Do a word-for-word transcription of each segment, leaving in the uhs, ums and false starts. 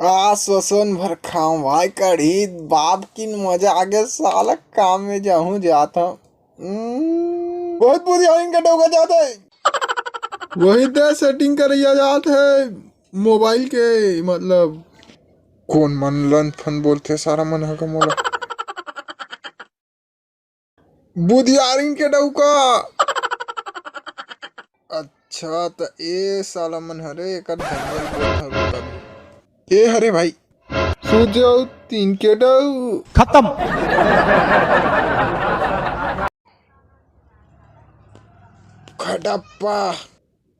आ सोसन भर खाऊं भाई, कढ़ी बाप की मजा आगे, साला काम में जाहूं जात हूं। हम्म, बहुत बुधियारिन के डौका जात है। वही दे सेटिंग करैया जात है मोबाइल के, मतलब। कोन मन लन फन बोलथे सारा मन ह का मोला। बुधियारिन के डौका। अच्छा, त ए साला मन हरे एकर ढंगल बोलत हवे तब। ए हरे भाई। सूजो तीन के डौ। खत्म। खडप्पा।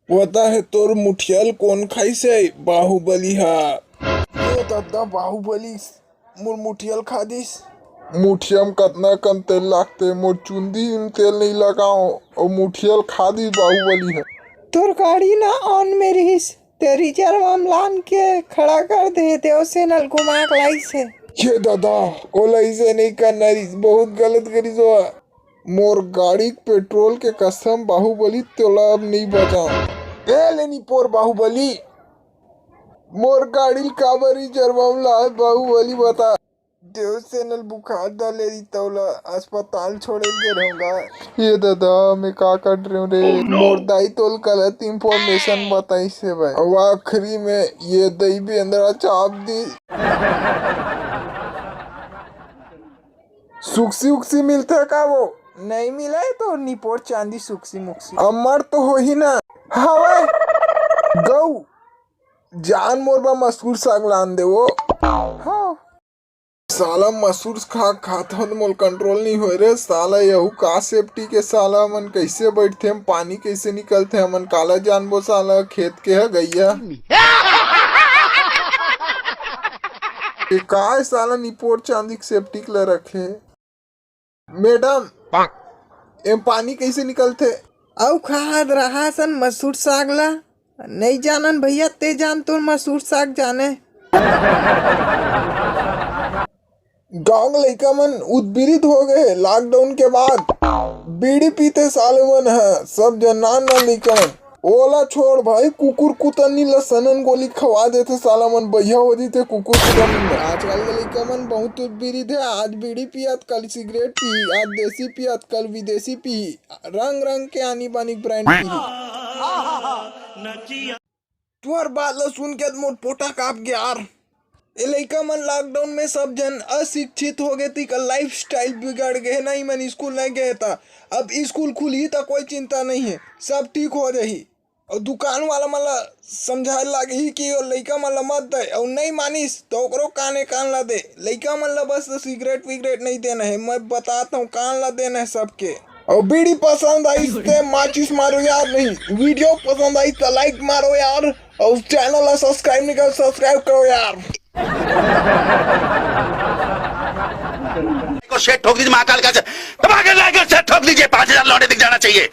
पता है तोर मुठियल कोन खाइस हे? बाहुबली हा। ये दद्दा, बाहुबली मोर मुठियल खा दिस। मुठिया म कतना कन तेल लागथे, मोर चुंदी म तेल नइ लगाव, अउ मुठियल खा दिस बाहुबली ह। तोर गाड़ी ना ऑन में रिहिस, ते रिजर्व म लान के खड़ा कर दे, देवसेना ल घुमा के लाइस हे। ये ददा, ओला अइसे नइ करना रिहिस, बहुत गलत करिस ओहा। मोर गाड़ी के पेट्रोल के कसम बाहुबली, तोला अब नइ बचाव। ए ले निपोर बाहुबली, मोर गाड़ी ल काबर रिजर्व म लाए बाहुबली बता। देवसेना ल बुखार धर ले रही तौला अस्पताल छोड़े ल गे रहूंगा। ये ददा, मैं का कर रहे हूँ रे? मोर दाई तोल गलत इन्फॉर्मेशन बताइस हे भाई। अब आखिरी में ये दई बेंदरा चाप दी। सुक्सी उक्सी मिलथे का वो? नहीं मिला है तो निपोर चांदी सुक्सी मुक्सी। अमर तो हो ही ना। हवे गऊ जान मोर बा मसूर साग लान दे वो। हाँ। साला मसूर खा खात हन मोल कंट्रोल नहीं होए रे साला। यहू का सेफ्टी के साला मन कैसे बैठथे, हम पानी कैसे निकलथे, हमन काला जानबो साला खेत के ह गैया। ये का है साला निपोर चांदी के सेफ्टी के ले रखे? मैडम, एम पानी कैसे निकलथे? अउ खात रहा सन मसूर साग ला। नहीं जानन भैया, ते जान तोर मसूर साग जाने। गांव के लइका मन उद्बीरित हो गए लॉकडाउन के बाद। बीड़ी पीते साले मन ह, सब जन नान नान लइका मन। ओला छोड़ भाई, कुकुर कुतनी ल सनन गोली खवा देथे साला मन, बइहा हो जथे कुकुर कुतनी ल। आजकल के लइका मन बहुत उद्बीरित हे, आज बीड़ी पियत, कल सिगरेट पी, आज देसी पियत, कल विदेशी पी, रंग रंग के आनी बानी ब्रांड पी। तुहर बात ल सुन के मोर पोटा काप गे यार। ए लइका मन लॉकडाउन में सब जन अशिक्षित हो गए, तिकर लाइफस्टाइल बिगड़ गए, नहीं मन स्कूल नहीं गए, त अब स्कूल खुलही त कोई चिंता नहीं है, सब ठीक हो जाही। अउ दुकान वाला मन ला समझाए लागही कि ओ लइका मन ला मत दे, अउ नहीं मानिस त ओकरो काने कान ला दे। लइका मन ला बस सिगरेट विगरेट नहीं देना है, मैं बतात हूँ कान ला देना है सबके। अउ बीड़ी पसंद आइस ते माचिस मारो यार, नहीं वीडियो पसंद आइस त लाइक मारो यार, अउ चैनल ला सब्सक्राइब नहीं कर सब्सक्राइब करो यार। को शेर ठोक दीजिए महाकाल का, दबा के लाइक और शेर ठोक दीजिए, पाँच हजार लौंडे दिख जाना चाहिए।